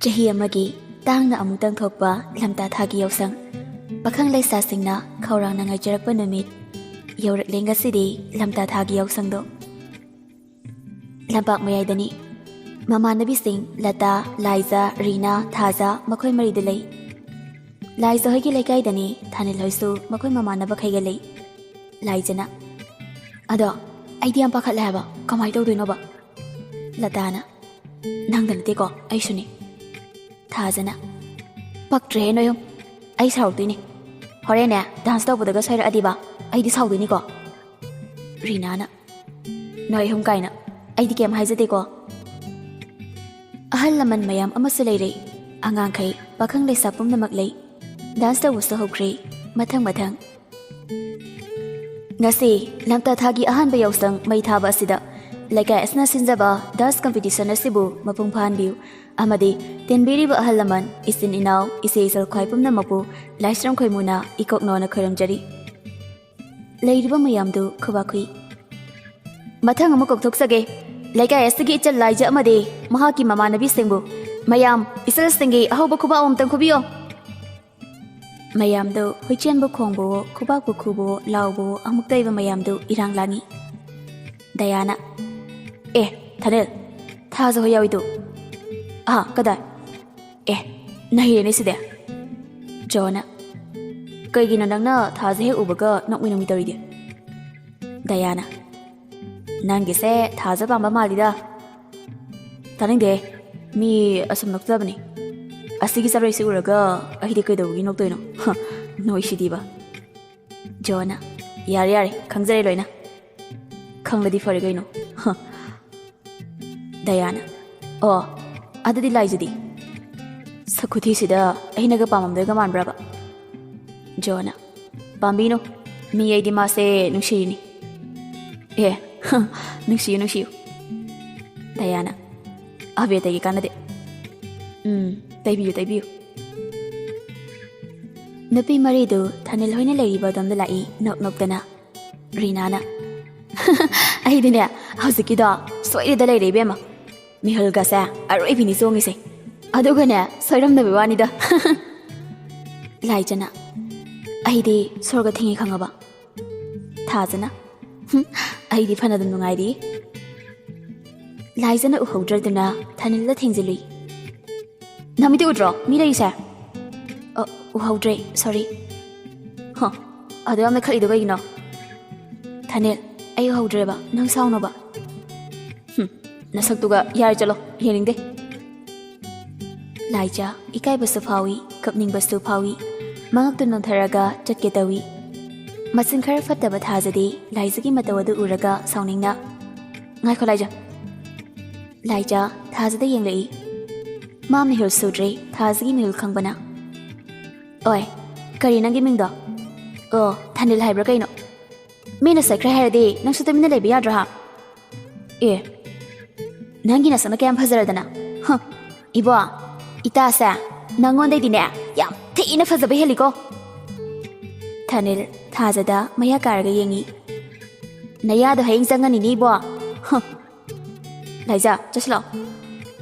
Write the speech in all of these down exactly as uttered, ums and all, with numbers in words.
ꯆꯍꯤ ꯑꯃꯒꯤ ꯇꯥꯡꯅ ꯑꯃꯨꯛꯇꯪ ꯊꯣꯛꯄ ꯂꯝꯇꯥ ꯊꯥꯒꯤ ꯌꯥꯎꯁꯪ꯫ ꯄꯥꯈꯪ ꯂꯩꯁꯥꯁꯤꯡꯅ ꯈꯧꯔꯥꯡꯅ ꯉꯥꯏꯖꯔꯛꯄ ꯅꯨꯃꯤꯠ ꯌꯧꯔꯛꯂꯦ ꯉꯁꯤꯗꯤ, ꯂꯝꯇꯥ ꯊꯥꯒꯤ ꯌꯥꯎꯁꯪꯗꯣ꯫ ꯂꯝꯄꯥꯛ ꯃꯌꯥꯏꯗꯅꯤ꯫ ꯃꯃꯥꯟꯅꯕꯤꯁꯤꯡ ꯂꯇꯥ, ꯂꯥꯏꯖ, ꯔꯤꯅꯥ, ꯊꯥꯖ ꯃꯈꯣꯏ ꯃꯔꯤꯗ ꯂꯩ꯫ ꯂꯥꯏꯖ ꯍꯣꯏꯒꯤ ꯂꯩꯀꯥꯏꯗꯅꯤ, ꯊꯥꯅꯤꯜ ꯍꯣꯏꯁꯨ ꯃꯈꯣꯏ ꯃꯃꯥꯟꯅꯕꯈꯩꯒ ꯂꯩ꯫ ꯂꯥꯏꯖꯅ, "ꯑꯗꯣ ꯑꯩꯗꯤ ꯌꯥꯝ ꯄꯥꯈꯠꯂꯦ ꯍꯥꯏꯕ, ꯀꯃꯥꯏꯅ ꯇꯧꯗꯣꯏꯅꯣꯕ?" ꯂꯇꯥꯅ, "ꯅꯪꯗ ꯅꯠꯇꯦꯀꯣ, ꯑꯩꯁꯨꯅꯤ꯫" ꯊꯥꯖꯅ, "ꯄꯛꯇ꯭ꯔꯦꯍꯦ ꯅꯣꯏ ꯑꯍꯨꯝ, ꯑꯩ ꯁꯥꯎꯔꯛꯇꯣꯏꯅꯤ꯫ ꯍꯣꯔꯦꯟꯅꯦ ꯗꯥꯟꯁ ꯇꯧꯕꯗꯒ ꯁꯣꯏꯔꯛꯑꯗꯤꯕ ꯑꯩꯗꯤ ꯁꯥꯎꯗꯣꯏꯅꯤꯀꯣ꯫" ꯔꯤꯅꯥꯅ, "ꯅꯣꯏ ꯑꯍꯨꯝ ꯀꯥꯏꯅ, ꯑꯩꯗꯤ ꯀꯩꯝ ꯍꯥꯏꯖꯗꯦꯀꯣ꯫" ꯑꯍꯜ ꯂꯃꯟ ꯃꯌꯥꯝ ꯑꯃꯁꯨ ꯂꯩꯔꯦ꯫ ꯑꯉꯥꯡꯈꯩ, ꯄꯥꯈꯪ ꯂꯩꯁꯥ ꯄꯨꯝꯅꯃꯛ ꯂꯩ꯫ ꯗꯥꯟꯁ ꯇꯧꯕꯁꯨ ꯍꯧꯈ꯭ꯔꯦ, ꯃꯊꯪ ꯃꯊꯪ꯫ ꯉꯁꯤ ꯂꯝꯇꯥ ꯊꯥꯒꯤ ꯑꯍꯥꯟꯕ ꯌꯥꯎꯁꯪ ꯃꯩ ꯊꯥꯕ ꯑꯁꯤꯗ ꯂꯩꯀꯥꯏ ꯑꯁꯤꯅ ꯁꯤꯟꯖꯕ ꯗꯥꯟꯁ ꯀꯝꯄꯤꯇꯤꯁꯟ ꯑꯁꯤꯕꯨ ꯃꯄꯨꯡ ꯐꯥꯍꯟꯕꯤꯌꯨ ꯑꯃꯗꯤ ꯇꯤꯟꯕꯤꯔꯤꯕ ꯑꯍꯜ ꯂꯃꯟ, ꯏꯆꯤꯟ ꯏꯅꯥꯎ, ꯏꯆꯦ ꯏꯆꯜ ꯈ꯭ꯋꯥꯏ ꯄꯨꯝꯅꯃꯛꯄꯨ ꯂꯥꯏꯁ꯭ꯔꯝ ꯈꯣꯏꯃꯨꯅ ꯏꯀꯣꯛꯅꯣꯅ ꯈꯣꯏꯔꯝꯖꯔꯤ꯫ ꯂꯩꯔꯤꯕ ꯃꯌꯥꯝꯗꯨ ꯈꯨꯕꯥꯛ ꯈꯨꯏ꯫ ꯃꯊꯪ ꯑꯃ ꯀꯧꯊꯣꯛꯆꯒꯦ꯫ ꯂꯩꯀꯥꯏ ꯑꯁꯤꯒꯤ ꯏꯆꯜ ꯂꯥꯏꯖ ꯑꯃꯗꯤ ꯃꯍꯥꯛꯀꯤ ꯃꯃꯥꯟꯅꯕꯤꯁꯤꯡꯕꯨ꯫ ꯃꯌꯥꯝ, ꯏꯆꯜꯁꯤꯡꯒꯤ ꯑꯍꯧꯕ ꯈꯨꯕꯥꯛ ꯑꯃꯇꯪ ꯈꯨꯕꯤꯌꯣ꯫ ꯃꯌꯥꯝꯗꯨ ꯍꯨꯏꯆꯦꯟꯕꯨ ꯈꯣꯡꯕꯋꯣ, ꯈꯨꯕꯥꯛꯄꯨ ꯈꯨꯕꯋꯣ, ꯂꯥꯎꯕꯋꯣ, ꯑꯃꯨꯛꯇ ꯑꯣꯏꯕ ꯃꯌꯥꯝꯗꯨ ꯏꯔꯥꯡ ꯂꯥꯡꯏ꯫ ꯗꯌꯥꯅ, "ꯑꯦ, ꯊꯥꯅꯤꯜ, ꯊꯥꯖ ꯍꯣꯏ ꯌꯥꯎꯏꯗꯨ?" "ꯑꯍꯥ, ꯀꯗꯥꯏ? ꯑꯦ, ꯅꯩꯔꯦꯅꯦ ꯁꯤꯗꯤ꯫" ꯖꯣꯅ, "ꯀꯩꯒꯤꯅꯣ ꯅꯪꯅ ꯊꯥꯖ ꯍꯦꯛ ꯎꯕꯒ ꯅꯣꯛꯃꯤ ꯅꯣꯛꯃꯤ ꯇꯧꯔꯤꯗꯤ?" ꯗꯌꯥꯅ, "ꯅꯪꯒꯤꯁꯦ ꯊꯥꯖ ꯄꯥꯝꯕ ꯃꯥꯜꯂꯤꯗ꯫" "ꯇꯥꯅꯤꯡꯗꯦ, ꯃꯤ ꯑꯁꯨꯝ ꯅꯣꯛꯆꯕꯅꯤ꯫ ꯑꯁꯤꯒꯤ ꯆꯔꯣꯏꯁꯤ ꯎꯔꯒ ꯑꯩꯗꯤ ꯀꯩꯗꯧꯕꯒꯤ ꯅꯣꯛꯇꯣꯏꯅꯣ? ꯍ, ꯅꯣꯏꯁꯤꯗꯤꯕ꯫" ꯖꯣꯅ, "ꯌꯥꯔꯦ ꯌꯥꯔꯦ, ꯈꯪꯖꯔꯦ ꯂꯣꯏꯅ꯫ ꯈꯪꯂꯗꯤ ꯐꯔꯦ ꯀꯩꯅꯣ꯫ ꯍ꯫" ꯗꯌꯥꯅ, "ꯑꯣ, ꯑꯗꯨꯗꯤ ꯂꯥꯏꯖꯗꯤ? ꯁꯛꯈꯨꯊꯤꯁꯤꯗ ꯑꯩꯅꯒ ꯄꯥꯝꯃꯝꯗꯣꯏꯒ ꯃꯥꯟꯕ꯭ꯔꯕ?" ꯖꯣꯅ, "ꯄꯥꯝꯕꯤꯅꯨ, ꯃꯤ ꯑꯩꯗꯤ ꯃꯥꯁꯦ ꯅꯨꯡꯁꯤꯔꯤꯅꯤ꯫" "ꯑꯦ, ꯍ, ꯅꯨꯡꯁꯤꯌꯨ, ꯅꯨꯡꯁꯤꯌꯨ꯫" ꯗꯌꯥꯅ, "ꯑꯕꯦ ꯇꯩꯒꯦ ꯀꯥꯟꯅꯗꯦ꯫ ꯎꯝ, ꯇꯩꯕꯤꯌꯨ, ꯇꯩꯕꯤꯌꯨ꯫" ꯅꯨꯄꯤ ꯃꯔꯤꯗꯨ ꯊꯥꯅꯤꯜ ꯍꯣꯏꯅ ꯂꯩꯔꯤꯕ ꯑꯗꯣꯝꯗ ꯂꯥꯛꯏ ꯅꯣꯛ ꯅꯣꯛꯇꯅ꯫ ꯔꯤꯅꯥꯅ, "ꯑꯩꯗꯤꯅꯦ, ꯍꯧꯖꯤꯛꯀꯤꯗꯣ ꯁꯣꯏꯔꯦꯗ ꯂꯩꯔꯦ ꯏꯕꯦꯝꯃ꯫ ꯃꯤꯍꯨꯜꯒꯁꯦ ꯑꯔꯣꯏꯕꯤꯅꯤ ꯆꯣꯡꯉꯤꯁꯦ꯫ ꯑꯗꯨꯒꯅꯦ, ꯁꯣꯏꯔꯝꯗꯕꯩ ꯋꯥꯅꯤꯗ꯫ ꯂꯥꯏꯖꯅ, "ꯑꯩꯗꯤ ꯁꯣꯔꯒ ꯊꯤꯡꯉꯤ ꯈꯪꯉꯕ?" ꯊꯥꯖꯅ, "ꯍꯨꯝ, ꯑꯩꯗꯤ ꯐꯅ ꯑꯗꯨꯝ ꯅꯨꯡꯉꯥꯏꯔꯤ꯫" ꯂꯥꯏꯖꯅ ꯎꯍꯧꯗ꯭ꯔꯗꯨꯅ ꯊꯥꯅꯤꯜꯗ ꯊꯦꯡꯖꯤꯜꯂꯨꯏ꯫ "ꯅꯃꯤꯠꯇꯨ ꯎꯗ꯭ꯔꯣ ꯃꯤ ꯂꯩꯔꯤꯁꯦ?" "ꯑ, ꯎꯍꯧꯗ꯭ꯔꯦ, sorry꯫" "ꯍ, ꯑꯗꯨ ꯌꯥꯝꯅ ꯈꯠꯂꯤꯗꯣ ꯀꯩꯒꯤꯅꯣ?" "ꯊꯥꯅꯤꯜ, ꯑꯩ ꯎꯍꯧꯗ꯭ꯔꯦꯕ, ꯅꯪ ꯁꯥꯎꯅꯣꯕ꯫" "ꯍꯨꯝ, ꯅꯁꯛꯇꯨꯒ, ꯌꯥꯔꯦ ꯆꯠꯂꯣ, ꯌꯦꯡꯅꯤꯡꯗꯦ꯫" ꯂꯥꯏꯖ ꯏꯀꯥꯏꯕꯁꯨ ꯐꯥꯎꯏ, ꯀꯞꯅꯤꯡꯕꯁꯨ ꯐꯥꯎꯏ꯫ ꯃꯉꯛꯇꯨ ꯅꯣꯟꯊꯔꯒ ꯆꯠꯀꯦ ꯇꯧꯏ꯫ ꯃꯆꯤꯟ ꯈꯔ ꯐꯠꯇꯕ ꯊꯥꯖꯗꯤ ꯂꯥꯏꯖꯒꯤ ꯃꯇꯧ ꯑꯗꯨ ꯎꯔꯒ ꯁꯥꯎꯅꯤꯡꯅ, "ꯉꯥꯏꯈꯣ ꯂꯥꯏꯖ꯫" ꯂꯥꯏꯖ ꯊꯥꯖꯗ ꯌꯦꯡꯂꯛꯏ꯫ ꯃꯥ ꯃꯤꯍꯨꯜ ꯁꯨꯗ꯭ꯔꯦ, ꯊꯥꯖꯒꯤ ꯃꯤꯍꯨꯜ ꯈꯪꯕꯅ꯫ "ꯑꯣꯏ, ꯀꯔꯤ ꯅꯪꯒꯤ ꯃꯤꯡꯗꯣ? ꯑꯣ, ꯊꯥꯅꯤꯜ ꯍꯥꯏꯕ꯭ꯔꯥ ꯀꯩꯅꯣ? ꯃꯤꯅ ꯁꯛꯈ꯭ꯔꯦ ꯍꯥꯏꯔꯗꯤ ꯅꯪꯁꯨ ꯇꯨꯃꯤꯟꯅ ꯂꯩꯕ ꯌꯥꯗ꯭ꯔꯣ ꯍꯥ? ꯑꯦ, ꯅꯪꯒꯤ ꯅꯁꯛꯅ ꯀꯌꯥꯝ ꯐꯖꯔꯗꯅ? ꯍ, ꯏꯕꯣ, ꯏꯇꯥꯁꯦ ꯅꯪꯉꯣꯟꯗꯩꯗꯤꯅꯦ ꯌꯥꯝ ꯊꯤꯅ ꯐꯖꯕ ꯍꯦꯜꯂꯤꯀꯣ꯫" ꯊꯥꯅꯤꯜ ꯊꯥꯖꯗ ꯃꯌꯥ ꯀꯥꯔꯒ ꯌꯦꯡꯉꯤ꯫ "ꯅꯌꯥꯗꯣ ꯍꯌꯦꯡ ꯆꯪꯉꯅꯤꯅꯦ ꯏꯕꯣ꯫ ꯍ, ꯂꯥꯏꯖ, ꯆꯠꯁꯤꯜꯂꯣ꯫"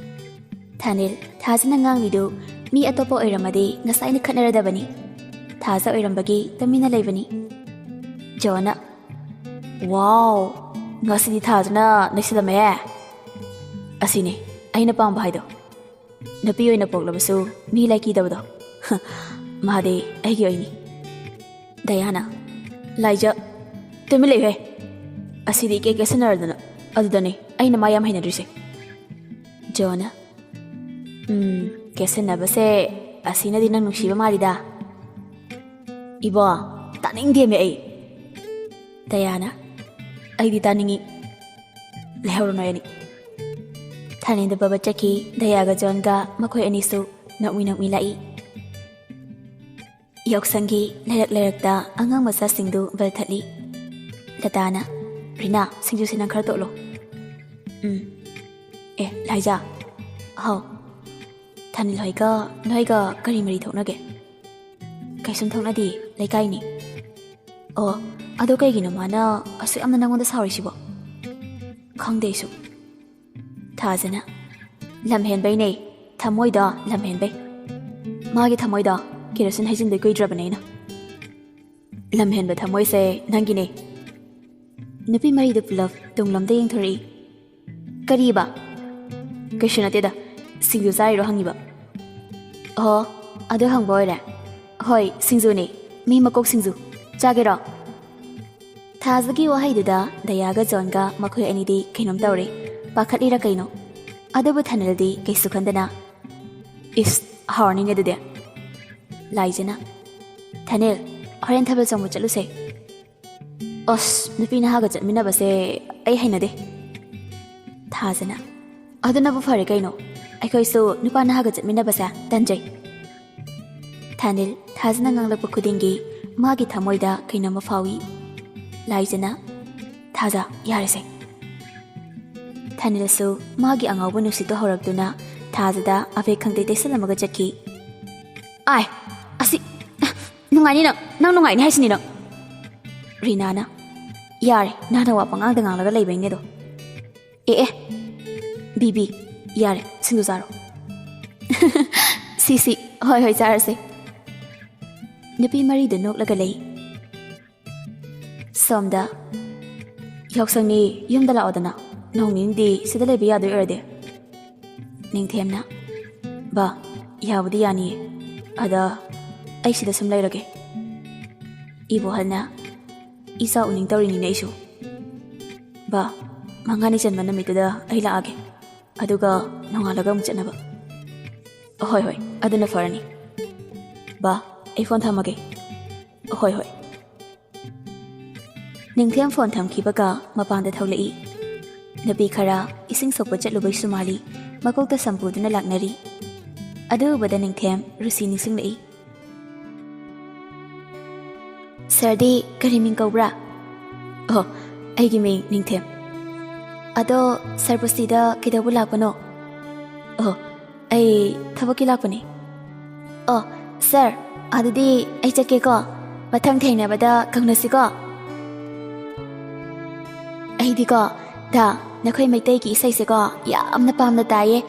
ꯊꯥꯅꯤꯜ ꯊꯥꯖꯅ ꯉꯥꯡꯂꯤꯗꯨ ꯃꯤ ꯑꯇꯣꯞꯄ ꯑꯣꯏꯔꯝꯃꯗꯤ ꯉꯁꯥꯏꯅ ꯈꯠꯅꯔꯗꯕꯅꯤ꯫ ꯊꯥꯖ ꯑꯣꯏꯔꯝꯕꯒꯤ ꯇꯨꯃꯤꯟꯅ ꯂꯩꯕꯅꯤ꯫ ꯖꯣꯅ, "ꯋꯥꯎ, ꯉꯁꯤꯗꯤ ꯊꯥꯖꯅ ꯅꯩꯁꯤꯜꯂꯝꯃꯦ꯫ ꯑꯁꯤꯅꯤ ꯑꯩꯅ ꯄꯥꯝꯕ ꯍꯥꯏꯗꯣ꯫ ꯅꯨꯄꯤ ꯑꯣꯏꯅ ꯄꯣꯛꯂꯕꯁꯨ ꯃꯤ ꯂꯥꯏꯀꯤꯗꯕꯗꯣ꯫ ꯃꯥꯗꯤ ꯑꯩꯒꯤ ꯑꯣꯏꯅꯤ꯫" ꯗꯌꯥꯅ, "ꯂꯥꯏꯖ, ꯇꯨꯃꯤꯟ ꯂꯩꯌꯨꯍꯦ꯫ ꯑꯁꯤꯗꯤ ꯏꯀꯦ ꯀꯦꯁꯟꯅꯔꯗꯅ꯫ ꯑꯗꯨꯗꯅꯦ ꯑꯩꯅ ꯃꯥ ꯌꯥꯝ ꯍꯩꯅꯗ꯭ꯔꯤꯁꯦ꯫" ꯖꯣꯅ, "ꯎꯝ, ꯀꯦꯁꯟꯅꯕꯁꯦ ꯑꯁꯤꯅꯗꯤ ꯅꯪ ꯅꯨꯡꯁꯤꯕ ꯃꯥꯜꯂꯤꯗ꯫" "ꯏꯕꯣ, ꯇꯥꯅꯤꯡꯗꯦꯃꯦ ꯑꯩ꯫" ꯗꯌꯥꯅ, "ꯑꯩꯗꯤ ꯇꯥꯅꯤꯡꯉꯤ꯫ ꯂꯩꯍꯧꯔꯣ ꯅꯣꯏ ꯑꯅꯤ꯫" ꯊꯥꯅꯤꯜꯗ ꯕꯕ ꯆꯠꯈꯤ꯫ ꯗꯌꯥꯒ ꯖꯣꯟꯒ ꯃꯈꯣꯏ ꯑꯅꯤꯁꯨ ꯅꯣꯛꯃꯤ ꯅꯣꯛꯃꯤ ꯂꯥꯛꯏ꯫ ꯌꯥꯎꯁꯪꯒꯤ ꯂꯩꯔꯛ ꯂꯩꯔꯛꯇ ꯑꯉꯥꯡ ꯃꯆꯥꯁꯤꯡꯗꯨ ꯕꯦꯜ ꯊꯠꯂꯤ꯫ ꯂꯇꯥꯅ, "ꯔꯤꯅꯥ, ꯁꯤꯡꯖꯨꯁꯤ ꯅꯪ ꯈꯔ ꯇꯣꯠꯂꯣ꯫" "ꯎꯝ꯫ ꯑꯦ, ꯂꯥꯏꯖꯥ꯫" "ꯍꯥꯎ꯫" "ꯊꯥꯅꯤꯜ ꯍꯣꯏꯒ ꯅꯣꯏꯒ ꯀꯔꯤ ꯃꯔꯤ ꯊꯣꯛꯅꯒꯦ?" "ꯀꯩꯁꯨꯝ ꯊꯣꯛꯅꯗꯦ, ꯂꯩꯀꯥꯏꯅꯤ꯫" "ꯑꯣ, ꯑꯗꯣ ꯀꯩꯒꯤꯅꯣ ꯃꯥꯅ ꯑꯁꯨꯛ ꯌꯥꯝꯅ ꯅꯪꯉꯣꯟꯗ ꯁꯥꯎꯔꯤꯁꯤꯕꯣ?" "ꯈꯪꯗꯦ ꯑꯩꯁꯨ꯫" ꯊꯥꯖꯅ, "ꯂꯝ ꯍꯦꯟꯕꯩꯅꯦ꯫ ꯊꯃꯣꯏꯗꯣ ꯂꯝꯍꯦꯟꯕꯩ꯫ ꯃꯥꯒꯤ ꯊꯃꯣꯏꯗꯣ ꯀꯦꯔꯣꯁꯤꯟ ꯍꯩꯖꯤꯟꯕꯩ ꯀꯨꯏꯗ꯭ꯔꯕꯅꯦ ꯑꯩꯅ꯫ ꯂꯝꯍꯦꯟꯕ ꯊꯃꯣꯏꯁꯦ ꯅꯪꯒꯤꯅꯦ꯫ ꯅꯨꯄꯤ ꯃꯔꯤꯗꯨ ꯄꯨꯂꯞ ꯇꯨꯡꯂꯣꯝꯗ ꯌꯦꯡꯊꯣꯔꯛꯏ꯫ "ꯀꯔꯤꯕ?" "ꯀꯩꯁꯨ ꯅꯠꯇꯦꯗ, ꯁꯤꯡꯖꯨ ꯆꯥꯔꯤꯔꯣ ꯍꯪꯉꯤꯕ꯫" "ꯑꯣ, ꯑꯗꯨ ꯍꯪꯕ ꯑꯣꯏꯔꯦ꯫ ꯍꯣꯏ, ꯁꯤꯡꯖꯨꯅꯦ, ꯃꯤ ꯃꯀꯣꯛ ꯁꯤꯡꯖꯨ꯫ ꯆꯥꯒꯦꯔꯣ?" ꯊꯥꯖꯒꯤ ꯋꯥꯍꯩꯗꯨꯗ ꯗꯌꯥꯒ ꯖꯣꯟꯒ ꯃꯈꯣꯏ ꯑꯅꯤꯗꯤ ꯀꯩꯅꯣꯝ ꯇꯧꯔꯦ꯫ ꯄꯥꯈꯠꯂꯤꯔ ꯀꯩꯅꯣ? ꯑꯗꯨꯕꯨ ꯊꯥꯅꯤꯜꯗꯤ ꯀꯩꯁꯨ ꯈꯟꯗꯅ, "ꯏꯁ, ꯍꯥꯎꯔꯅꯤꯅꯦ ꯑꯗꯨꯗꯤ꯫" ꯂꯥꯏꯖꯅ, "ꯊꯥꯅꯤꯜ, ꯍꯣꯔꯦꯟ ꯊꯥꯕꯜ ꯆꯣꯡꯕ ꯆꯠꯂꯨꯁꯦ꯫" "ꯑꯁ, ꯅꯨꯄꯤ ꯅꯍꯥꯒ ꯆꯠꯃꯤꯟꯅꯕꯁꯦ ꯑꯩ ꯍꯩꯅꯗꯦ꯫" ꯊꯥꯖꯅ, "ꯑꯗꯨꯅꯕꯨ ꯐꯔꯦ ꯀꯩꯅꯣ, ꯑꯩꯈꯣꯏꯁꯨ ꯅꯨꯄꯥ ꯅꯍꯥꯒ ꯆꯠꯃꯤꯟꯅꯕꯁꯦ ꯇꯟꯖꯩ꯫" ꯊꯥꯅꯤꯜ, ꯊꯥꯖꯅ ꯉꯥꯡꯂꯛꯄ ꯈꯨꯗꯤꯡꯒꯤ ꯃꯥꯒꯤ ꯊꯃꯣꯏꯗ ꯀꯩꯅꯣꯝꯃ ꯐꯥꯎꯏ꯫ ꯂꯥꯏꯖꯅ, "ꯊꯥꯖ, ꯌꯥꯔꯦꯁꯦ꯫" ꯊꯥꯅꯤꯜꯁꯨ ꯃꯥꯒꯤ ꯑꯉꯥꯎꯕ ꯅꯨꯡꯁꯤꯠꯇꯨ ꯍꯧꯔꯛꯇꯨꯅ ꯊꯥꯖꯗ ꯑꯕꯦꯛ ꯈꯪꯗꯦ ꯇꯩꯁꯜꯂꯝꯃꯒ ꯆꯠꯈꯤ꯫ "ꯑꯥꯏ, ꯑꯁꯤ, ꯅꯨꯡꯉꯥꯏꯅꯤ ꯅꯪ, ꯅꯪ ꯅꯨꯡꯉꯥꯏꯅꯤ ꯍꯥꯏꯁꯤꯅꯤ ꯅꯪ꯫" ꯔꯤꯅꯥꯅ, "ꯌꯥꯔꯦ, ꯅꯍꯥꯟꯅ ꯋꯥ ꯄꯉꯥꯡꯗ ꯉꯥꯡꯂꯒ ꯂꯩꯕꯩꯅꯦꯗꯣ꯫" "ꯑꯦ ꯑꯦ, ꯕꯤꯕꯤ, ꯌꯥꯔꯦ, ꯁꯤꯡꯖꯨ ꯆꯥꯔꯣ꯫" "ꯁꯤ ꯁꯤ, ꯍꯣꯏ ꯍꯣꯏ, ꯆꯥꯔꯁꯦ꯫" ꯅꯨꯄꯤ ꯃꯔꯤꯗꯨ ꯅꯣꯛꯂꯒ ꯂꯩ꯫ ꯁꯣꯝꯗ, "ꯌꯥꯎꯁꯪꯅꯤ, ꯌꯨꯝꯗ ꯂꯥꯛꯑꯣꯗꯅ, ꯅꯣꯡ ꯅꯤꯅꯤꯗꯤ ꯁꯤꯗ ꯂꯩꯕ ꯌꯥꯗꯣꯏ ꯑꯣꯏꯔꯗꯤ꯫" ꯅꯤꯡꯊꯦꯝꯅ, "ꯕꯥ, ꯌꯥꯕꯨꯗꯤ ꯌꯥꯅꯤꯌꯦ, ꯑꯗ ꯑꯩ ꯁꯤꯗ ꯁꯨꯝ ꯂꯩꯔꯒꯦ꯫" ꯏꯕꯣꯍꯜꯅ, "ꯏꯆꯥ ꯎꯅꯤꯡ ꯇꯧꯔꯤꯅꯤꯅꯦ ꯑꯩꯁꯨ꯫ ꯕꯥ, ꯃꯉꯥꯅꯤ ꯆꯟꯕ ꯅꯨꯃꯤꯠꯇꯨꯗ ꯑꯩ ꯂꯥꯛꯑꯒꯦ, ꯑꯗꯨꯒ ꯅꯣꯡꯉꯥꯜꯂꯒ ꯑꯃꯨꯛ ꯆꯠꯅꯕ꯫" "ꯍꯣꯏ ꯍꯣꯏ, ꯑꯗꯨꯅ ꯐꯔꯅꯤ꯫ ꯕꯥ, ꯑꯩ ꯐꯣꯟ ꯊꯝꯃꯒꯦ꯫" "ꯍꯣꯏ ꯍꯣꯏ꯫" ꯅꯤꯡꯊꯦꯝ ꯐꯣꯟ ꯊꯝꯈꯤꯕꯒ ꯃꯄꯥꯟꯗ ꯊꯣꯛꯂꯛꯏ꯫ ꯅꯨꯄꯤ ꯈꯔ ꯏꯁꯤꯡ ꯁꯣꯛꯄ ꯆꯠꯂꯨꯕꯩꯁꯨ ꯃꯥꯜꯂꯤ, ꯃꯀꯣꯛꯇ ꯁꯝꯄꯨꯗꯨꯅ ꯂꯥꯛꯅꯔꯤ꯫ ꯑꯗꯨ ꯎꯕꯗ ꯅꯤꯡꯊꯦꯝ ꯔꯨꯁꯤ ꯅꯤꯡꯁꯤꯡꯂꯛꯏ꯫ "ꯁꯥꯔꯗꯤ ꯀꯔꯤ ꯃꯤꯡ ꯀꯧꯕ꯭ꯔꯥ?" "ꯑꯣ, ꯑꯩꯒꯤ ꯃꯤꯡ ꯅꯤꯡꯊꯦꯝ꯫" "ꯑꯗꯣ ꯁꯥꯔꯕꯨ ꯁꯤꯗ ꯀꯩꯗꯧꯕ ꯂꯥꯛꯄꯅꯣ?" "ꯑꯣ, ꯑꯩ ꯊꯕꯛꯀꯤ ꯂꯥꯛꯄꯅꯤ꯫" "ꯑꯣ, ꯁꯥꯔ, ꯑꯗꯨꯗꯤ ꯑꯩ ꯆꯠꯀꯦꯀꯣ꯫ ꯃꯊꯪ ꯊꯦꯡꯅꯕꯗ ꯀꯧꯅꯁꯤꯀꯣ꯫" "ꯑꯩꯗꯤꯀꯣ, ꯗꯥ, ꯅꯈꯣꯏ ꯃꯩꯇꯩꯒꯤ ꯏꯁꯩꯁꯦꯀꯣ ꯌꯥꯝꯅ ꯄꯥꯝꯅ ꯇꯥꯏꯌꯦ꯫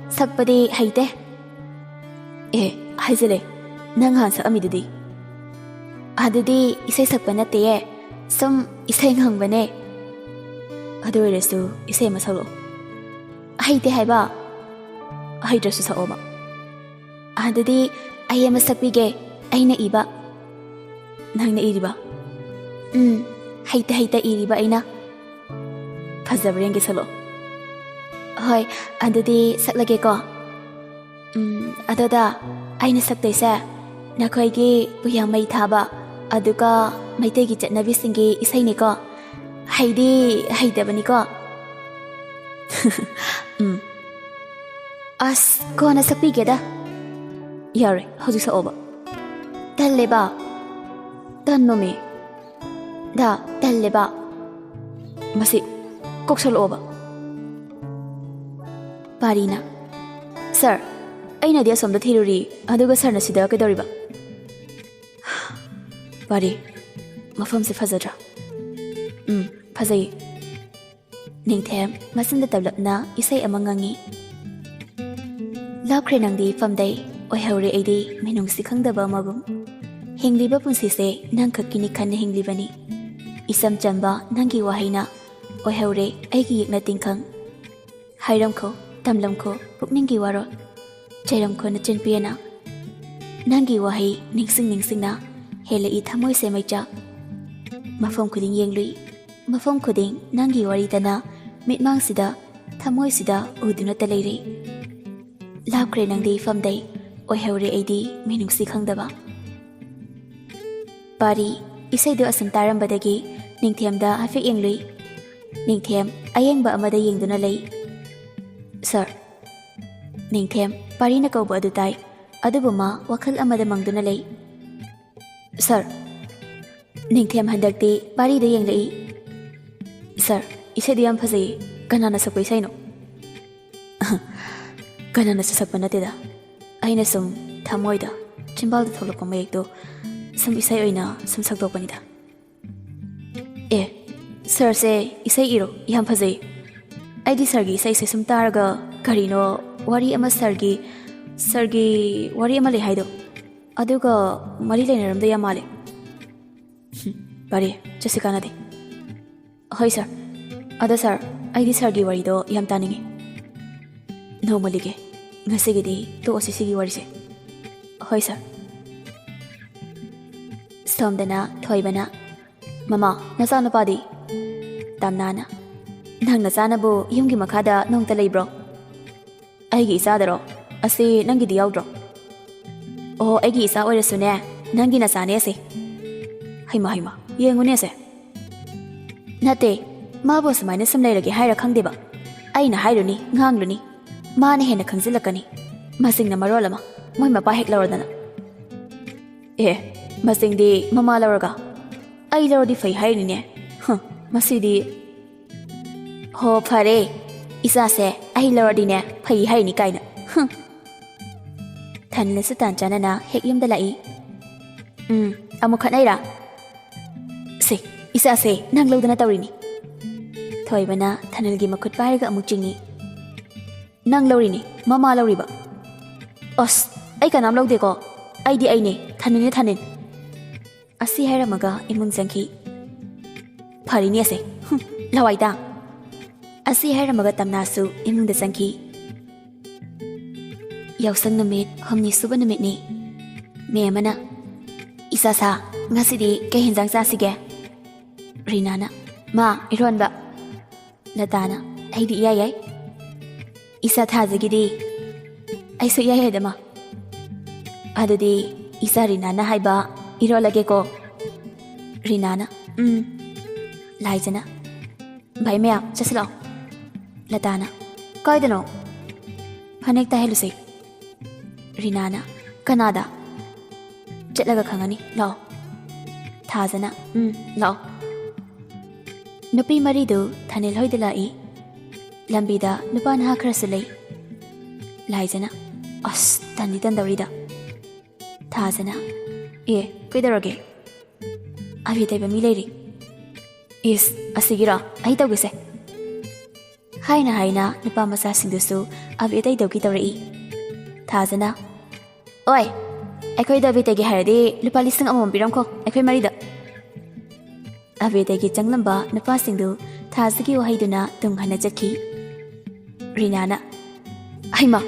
ꯁꯛꯄꯗꯤ ꯍꯩꯇꯦ꯫ ꯑꯦ, ꯍꯥꯏꯖꯤꯜꯂꯦ, ꯅꯪ ꯉꯍꯥꯟ ꯁꯛꯑꯝꯃꯤꯗꯨꯗꯤ꯫ ꯑꯗꯨꯗꯤ ꯏꯁꯩ ꯁꯛꯄ ꯅꯠꯇꯦꯌꯦ, ꯁꯨꯝ ꯏꯁꯩ ꯉꯪꯕꯅꯦ꯫ ꯑꯗꯨ ꯑꯣꯏꯔꯁꯨ ꯏꯁꯩ ꯑꯃ ꯁꯛꯂꯛꯑꯣ꯫ ꯍꯩꯇꯦ ꯍꯥꯏꯕ? ꯍꯩꯇ꯭ꯔꯁꯨ ꯁꯛꯑꯣꯕ꯫ ꯑꯗꯨꯗꯤ ꯑꯩ ꯑꯃ ꯁꯛꯄꯤꯒꯦ, ꯑꯩꯅ ꯏꯕ꯫ ꯅꯪꯅ ꯏꯔꯤꯕ? ꯎꯝ, ꯍꯩꯇ ꯍꯩꯇ ꯏꯔꯤꯕ ꯑꯩꯅ꯫ ꯐꯖꯕ꯭ꯔꯥ ꯌꯦꯡꯒꯦ, ꯁꯛꯂꯛꯑꯣ꯫ ꯍꯣꯏ, ꯑꯗꯨꯗꯤ ꯁꯛꯂꯒꯦꯀꯣ꯫ ꯎꯝ, ꯑꯗꯣꯗ, ꯑꯩꯅ ꯁꯛꯇꯣꯏꯁꯦ ꯅꯈꯣꯏꯒꯤ ꯎꯌꯥꯝ ꯃꯩ ꯊꯥꯕ, ꯑꯗꯨꯒ ꯃꯩꯇꯩꯒꯤ ꯆꯠꯅꯕꯤꯁꯤꯡꯒꯤ ꯏꯁꯩꯅꯤꯀꯣ꯫ ꯍꯩꯗꯤ ꯍꯩꯇꯕꯅꯤꯀꯣ꯫ ꯎꯝ꯫ ꯑꯁ, ꯀꯣꯟꯅ ꯁꯛꯄꯤꯒꯦꯗ꯫ ꯌꯥꯔꯣꯏ, ꯍꯧꯖꯤꯛ ꯁꯛꯑꯣꯕ꯫ ꯇꯜꯂꯦꯕ꯫ ꯇꯟꯅꯣꯃꯤ꯫ ꯗꯥ, ꯇꯜꯂꯦꯕ꯫ ꯃꯁꯤ ꯀꯣꯛ ꯁꯛꯂꯛꯑꯣꯕ꯫ ꯄꯥꯔꯤꯅ, "ꯁꯥꯔ, ꯑꯩꯅꯗꯤ ꯑꯁꯣꯝꯗ ꯊꯤꯔꯨꯔꯤ, ꯑꯗꯨꯒ ꯁꯥꯔꯅ ꯁꯤꯗ ꯀꯩꯗꯧꯔꯤꯕ?" ꯄꯥꯔꯤ, ꯃꯐꯝꯁꯦ ꯐꯖꯗ꯭ꯔꯥ? ꯎꯝ, ꯐꯖꯩꯌꯦ꯫ ꯅꯤꯡꯊꯦꯝ ꯃꯆꯤꯟꯗ ꯇꯞꯂꯞꯅ ꯏꯁꯩ ꯑꯃ ꯉꯪꯉꯤ꯫ ꯂꯥꯞꯈ꯭ꯔꯦ ꯅꯪꯗꯤ ꯏꯐꯝꯗꯩ, ꯑꯣꯏꯍꯧꯔꯦ ꯑꯩꯗꯤ ꯃꯤꯅꯨꯡꯁꯤ ꯈꯪꯗꯕ ꯑꯃꯒꯨꯝ꯫ ꯍꯤꯡꯂꯤꯕ ꯄꯨꯟꯁꯤꯁꯦ ꯅꯪꯈꯛꯀꯤꯅꯤ ꯈꯟꯅ ꯍꯤꯡꯂꯤꯕꯅꯤ꯫ ꯏꯆꯝ ꯆꯝꯕ ꯅꯪꯒꯤ ꯋꯥꯍꯩꯅ ꯑꯣꯏꯍꯧꯔꯦ ꯑꯩꯒꯤ ꯌꯦꯛꯅ ꯇꯤꯡꯈꯪ꯫ ꯍꯥꯏꯔꯝꯈꯣ, ꯇꯝꯂꯝꯈꯣ ꯄꯨꯛꯅꯤꯡꯒꯤ ꯋꯥꯔꯣꯜ꯫ ꯆꯩꯔꯝꯈꯣ ꯅꯆꯤꯟ ꯄꯦꯟꯅ꯫ ꯅꯪꯒꯤ ꯋꯥꯍꯩ ꯅꯤꯡꯁꯤꯡ ꯅꯤꯡꯁꯤꯡꯅ ꯍꯦꯜꯂꯛꯏ ꯊꯃꯣꯏꯁꯦ ꯃꯩꯆꯥꯛ꯫ ꯃꯐꯝ ꯈꯨꯗꯤꯡ ꯌꯦꯡꯂꯨꯏ, ꯃꯐꯝ ꯈꯨꯗꯤꯡ ꯅꯪꯒꯤ ꯋꯥꯔꯤꯗꯅ ꯃꯤꯠꯃꯥꯡꯁꯤꯗ, ꯊꯃꯣꯏꯁꯤꯗ ꯎꯗꯨꯅꯇ ꯂꯩꯔꯦ꯫ ꯂꯥꯞꯈ꯭ꯔꯦ ꯅꯪꯗꯤ ꯏꯐꯝꯗꯩ, ꯑꯣꯏꯍꯧꯔꯦ ꯑꯩꯗꯤ ꯃꯤꯅꯨꯡꯁꯤ ꯈꯪꯗꯕ꯫ ꯄꯥꯔꯤ, ꯏꯁꯩꯗꯨ ꯑꯁꯨꯝ ꯇꯥꯔꯝꯕꯗꯒꯤ ꯅꯤꯡꯊꯦꯝꯗ ꯍꯥꯏꯐꯦꯠ ꯌꯦꯡꯂꯨꯏ꯫ ꯅꯤꯡꯊꯦꯝ ꯑꯌꯦꯡꯕ ꯑꯃꯗ ꯌꯦꯡꯗꯨꯅ ꯂꯩ꯫ "ꯁꯥꯔ꯫" ꯅꯤꯡꯊꯦꯝ ꯄꯥꯔꯤꯅ ꯀꯧꯕ ꯑꯗꯨ ꯇꯥꯏ, ꯑꯗꯨꯕꯨ ꯃꯥ ꯋꯥꯈꯜ ꯑꯃꯗ ꯃꯪꯗꯨꯅ ꯂꯩ꯫ "ꯁꯥꯔ꯫" ꯅꯤꯡꯊꯦꯝ ꯍꯟꯗꯛꯇꯤ ꯄꯥꯔꯤꯗ ꯌꯦꯡꯂꯛꯏ꯫ "ꯁꯥꯔ, ꯏꯁꯩꯗꯨ ꯌꯥꯝ ꯐꯖꯩꯌꯦ꯫ ꯀꯅꯥꯅ ꯁꯛꯄ ꯏꯁꯩꯅꯣ?" "ꯀꯅꯥꯅꯁꯨ ꯁꯛꯄ ꯅꯠꯇꯦꯗ꯫ ꯑꯩꯅ ꯁꯨꯝ ꯊꯃꯣꯏꯗ, ꯆꯤꯝꯕꯥꯜꯗ ꯊꯣꯛꯂꯛꯄ ꯃꯌꯦꯛꯇꯣ ꯁꯨꯝ ꯏꯁꯩ ꯑꯣꯏꯅ ꯁꯨꯝ ꯁꯛꯇꯣꯛꯄꯅꯤꯗ꯫" "ꯑꯦ, ꯁꯥꯔꯁꯦ ꯏꯁꯩ ꯏꯔꯣ, ꯌꯥꯝ ꯐꯖꯩ꯫ ꯑꯩꯗꯤ ꯁꯥꯔꯒꯤ ꯏꯁꯩꯁꯦ ꯁꯨꯝ ꯇꯥꯔꯒ ꯀꯔꯤꯅꯣ ꯋꯥꯔꯤ ꯑꯃ ꯁꯥꯔꯒꯤ, ꯁꯥꯔꯒꯤ ꯋꯥꯔꯤ ꯑꯃ ꯂꯩ ꯍꯥꯏꯗꯣ, ꯑꯗꯨꯒ ꯃꯔꯤ ꯂꯩꯅꯔꯝꯗ ꯌꯥꯝ ꯃꯥꯜꯂꯦ꯫ ꯍꯨꯝ, ꯐꯔꯦ, ꯆꯠꯁꯤ ꯀꯥꯟꯅꯗꯦ꯫ ꯍꯣꯏ ꯁꯥꯔ꯫ ꯑꯗꯣ ꯁꯥꯔ, ꯑꯩꯗꯤ ꯁꯥꯔꯒꯤ ꯋꯥꯔꯤꯗꯣ ꯌꯥꯝ ꯇꯥꯅꯤꯡꯉꯤ꯫ ꯅꯣꯡꯃ ꯂꯤꯒꯦ, ꯉꯁꯤꯒꯤꯗꯤ ꯇꯣꯛꯑꯁꯤ ꯁꯤꯒꯤ ꯋꯥꯔꯤꯁꯦ꯫ ꯍꯣꯏ ꯁꯥꯔ꯫ ꯁꯣꯝꯗꯅ ꯊꯣꯏꯕꯅ, "ꯃꯃꯥ, ꯅꯆꯥꯅꯨꯄꯥꯗꯤ?" ꯇꯝꯅꯥꯅ, "ꯅꯪ ꯅꯆꯥꯅꯕꯨ ꯌꯨꯝꯒꯤ ꯃꯈꯥꯗ ꯅꯣꯡꯇ ꯂꯩꯕ꯭ꯔꯣ?" "ꯑꯩꯒꯤ ꯏꯆꯥꯗꯔꯣ? ꯑꯁꯤ ꯅꯪꯒꯤꯗꯤ ꯌꯥꯎꯗ꯭ꯔꯣ?" "ꯑꯣ, ꯑꯩꯒꯤ ꯏꯆꯥ ꯑꯣꯏꯔꯁꯨꯅꯦ, ꯅꯪꯒꯤ ꯅꯆꯥꯅꯦ ꯑꯁꯦ꯫" "ꯍꯩꯃ, ꯍꯩꯃ, ꯌꯦꯡꯉꯨꯅꯦ ꯑꯁꯦ꯫" "ꯅꯠꯇꯦ, ꯃꯥꯕꯨ ꯑꯁꯨꯃꯥꯏꯅ ꯁꯨꯝ ꯂꯩꯔꯒꯦ ꯍꯥꯏꯔ ꯈꯪꯗꯦꯕ꯫ ꯑꯩꯅ ꯍꯥꯏꯔꯨꯅꯤ, ꯉꯥꯡꯂꯨꯅꯤ, ꯃꯥꯅ ꯍꯦꯟꯅ ꯈꯪꯖꯤꯜꯂꯛꯀꯅꯤ꯫ ꯃꯁꯤꯡꯅ ꯃꯔꯣꯜ ꯑꯃ, ꯃꯣꯏ ꯃꯄꯥ ꯍꯦꯛ ꯂꯧꯔꯗꯅ꯫" "ꯑꯦ, ꯃꯁꯤꯡꯗꯤ ꯃꯃꯥ ꯂꯧꯔꯒ ꯑꯩ ꯂꯧꯔꯗꯤ ꯐꯩ ꯍꯥꯏꯔꯤꯅꯤꯅꯦ꯫ ꯍ, ꯃꯁꯤꯗꯤ꯫ ꯍꯣ, ꯐꯔꯦ, ꯏꯆꯥꯁꯦ ꯑꯩ ꯂꯧꯔꯗꯤꯅꯦ ꯐꯩ ꯍꯥꯏꯔꯤꯅꯤ ꯀꯥꯏꯅ꯫ ꯍ꯫" ꯊꯥꯅꯤꯜꯁꯨ ꯇꯥꯟ ꯆꯥꯅꯅ ꯍꯦꯛ ꯌꯨꯝꯗ ꯂꯥꯛꯏ꯫ "ꯎꯝ, ꯑꯃꯨꯛ ꯈꯠꯅꯩꯔꯥ? ꯁꯦ, ꯏꯆꯥꯁꯦ ꯅꯪ ꯂꯧꯗꯅ ꯇꯧꯔꯤꯅꯤ꯫" ꯊꯣꯏꯕꯅ ꯊꯥꯅꯤꯜꯒꯤ ꯃꯈꯨꯠ ꯄꯥꯏꯔꯒ ꯑꯃꯨꯛ ꯆꯤꯡꯏ꯫ "ꯅꯪ ꯂꯧꯔꯤꯅꯤ, ꯃꯃꯥ ꯂꯧꯔꯤꯕ?" "ꯑꯁ, ꯑꯩ ꯀꯅꯥꯝ ꯂꯧꯗꯦꯀꯣ꯫ ꯑꯩꯗꯤ ꯑꯩꯅꯦ, ꯊꯥꯅꯤꯜꯅꯦ, ꯊꯥꯅꯤꯜ꯫" ꯑꯁꯤ ꯍꯥꯏꯔꯝꯃꯒ ꯏꯃꯨꯡ ꯆꯪꯈꯤ꯫ "ꯐꯔꯤꯅꯦ ꯑꯁꯦ꯫ ꯍꯨꯝ, ꯂꯋꯥꯏꯗ꯫" ꯑꯁꯤ ꯍꯥꯏꯔꯝꯃꯒ ꯇꯝꯅꯥꯁꯨ ꯏꯃꯨꯡꯗ ꯆꯪꯈꯤ꯫ ꯌꯥꯎꯁꯪ ꯅꯨꯃꯤꯠ ꯍꯨꯝꯅꯤ ꯁꯨꯕ ꯅꯨꯃꯤꯠꯅꯤ꯫ ꯃꯦꯝ ꯑꯃꯅ, "ꯏꯆꯥ ꯁꯥ, ꯉꯁꯤꯗꯤ ꯀꯩ ꯍꯦꯟꯖꯥꯡ ꯆꯥꯁꯤꯒꯦ?" ꯔꯤꯅꯥꯅ, "ꯃꯥ, ꯏꯔꯣꯟꯕ꯫" ꯂꯇꯥꯅ, "ꯑꯩꯗꯤ ꯏꯌꯥ ꯌꯥꯏ꯫" "ꯏꯆꯥ ꯊꯥꯖꯒꯤꯗꯤ?" "ꯑꯩꯁꯨ ꯏꯌꯥ ꯌꯥꯏꯗ, ꯃꯥ꯫" "ꯑꯗꯨꯗꯤ ꯏꯆꯥ ꯔꯤꯅꯥꯅ ꯍꯥꯏꯕ ꯏꯔꯣꯜꯂꯒꯦꯀꯣ꯫" ꯔꯤꯅꯥꯅ, "ꯎꯝ꯫" ꯂꯥꯏꯖꯅ, "ꯚꯥꯏ ꯃꯌꯥꯝ, ꯆꯠꯁꯤ ꯂꯥꯛꯑꯣ꯫" ꯂꯇꯥꯅ, "ꯀꯥꯏꯗꯅꯣ?" "ꯐꯅꯦꯛ ꯇꯥꯏꯍꯜꯂꯨꯁꯦ꯫" ꯔꯤꯅꯥꯅ, "ꯀꯅꯥꯗ?" "ꯆꯠꯂꯒ ꯈꯪꯉꯅꯤ, ꯂꯥꯛꯑꯣ꯫" ꯊꯥꯖꯅ, "ꯎꯝ, ꯂꯥꯛꯑꯣ꯫" ꯅꯨꯄꯤ ꯃꯔꯤꯗꯨ ꯊꯥꯅꯤꯜ ꯍꯣꯏꯗ ꯂꯥꯛꯏ꯫ ꯂꯝꯕꯤꯗ ꯅꯨꯄꯥ ꯅꯍꯥ ꯈꯔꯁꯨ ꯂꯩ꯫ ꯂꯥꯏꯖꯅ, "ꯑꯁ, ꯇꯟꯗꯤ ꯇꯟꯗꯧꯔꯤꯗ꯫" ꯊꯥꯖꯅ, "ꯑꯦ, ꯀꯩꯗꯧꯔꯒꯦ? ꯑꯕꯦ ꯇꯩꯕ ꯃꯤ ꯂꯩꯔꯤ꯫" "ꯏꯁ, ꯑꯁꯤꯒꯤꯔꯣ? ꯑꯩ ꯇꯧꯒꯦꯁꯦ꯫" ꯍꯥꯏꯅ ꯍꯥꯏꯅ ꯅꯨꯄꯥ ꯃꯆꯥꯁꯤꯡꯗꯨꯁꯨ ꯑꯕꯦꯇꯩꯗꯧꯒꯤ ꯇꯧꯔꯛꯏ꯫ ꯊꯥꯖꯅ, "ꯑꯣꯏ, ꯑꯩꯈꯣꯏꯗ ꯑꯕꯦꯇꯩꯒꯤ ꯍꯥꯏꯔꯗꯤ ꯂꯨꯄꯥ ꯂꯤꯁꯤꯡ ꯑꯃꯃꯝ ꯄꯤꯔꯝꯈꯣ, ꯑꯩꯈꯣꯏ ꯃꯔꯤꯗ"꯫ ꯑꯕꯦꯇꯩꯒꯤ ꯆꯪꯂꯝꯕ ꯅꯨꯄꯥꯁꯤꯡꯗꯨ ꯊꯥꯖꯒꯤ ꯋꯥꯍꯩꯗꯨꯅ ꯇꯨꯡ ꯍꯟꯅ ꯆꯠꯈꯤ꯫ ꯔꯤꯅꯥꯅ, "ꯍꯩꯃ,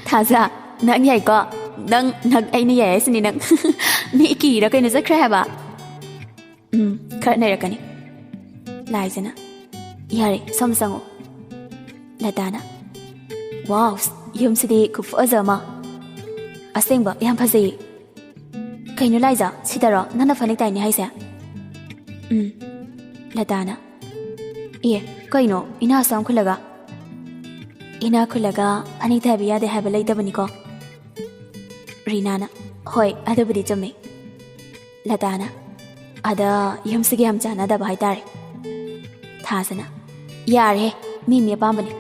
ꯊꯥꯖ, ꯅꯪ ꯌꯥꯏꯀꯣ꯫ ꯅꯪ, ꯅꯪ ꯑꯩꯅ ꯌꯥꯏ ꯍꯥꯏꯁꯤꯅꯤ ꯅꯪ꯫ ꯃꯤ ꯀꯤꯔ ꯀꯩꯅꯣ ꯆꯠꯈ꯭ꯔꯦ ꯍꯥꯏꯕ?" "ꯎꯝ, ꯈꯔ ꯅꯩꯔꯛꯀꯅꯤ"꯫ ꯂꯥꯏꯖꯅ, "ꯌꯥꯔꯦ, ꯁꯣꯝ ꯆꯪꯉꯣ"꯫ ꯂꯇꯥꯅ, "ꯋꯥꯎ, ꯌꯨꯝꯁꯤꯗꯤ ꯈꯨꯐꯖ ꯑꯃ꯫ ꯑꯁꯦꯡꯕ ꯌꯥꯝ ꯐꯖꯩꯌꯦ꯫ ꯀꯩꯅꯣ ꯂꯥꯏꯖ, ꯁꯤꯗꯔꯣ ꯅꯪꯅ ꯐꯅꯦꯛ ꯇꯥꯏꯅꯤ ꯍꯥꯏꯁꯦ?" "ꯎꯝ"꯫ ꯂꯇꯥꯅ, "ꯑꯦ, ꯀꯩꯅꯣ ꯏꯅꯥ ꯑꯁꯥꯝ ꯈꯨꯜꯂꯒ?" "ꯏꯅꯥ ꯈꯨꯜꯂꯒ ꯐꯅꯦꯛ ꯇꯥꯏꯕ ꯌꯥꯗꯦ ꯍꯥꯏꯕ ꯂꯩꯇꯕꯅꯤꯀꯣ"꯫ ꯔꯤꯅꯥꯅ, "ꯍꯣꯏ, ꯑꯗꯨꯕꯨꯗꯤ ꯆꯨꯝꯃꯦ"꯫ ꯂꯇꯥꯅ, "ꯑꯗ ꯌꯨꯝꯁꯤꯒ ꯌꯥꯝ ꯆꯥꯟꯅꯗꯕ ꯍꯥꯏꯇꯥꯔꯦ"꯫ ꯊꯥꯖꯅ, "ꯌꯥꯔꯦꯍꯦ, ꯃꯤ ꯃꯤ ꯑꯄꯥꯝꯕꯅꯤ"꯫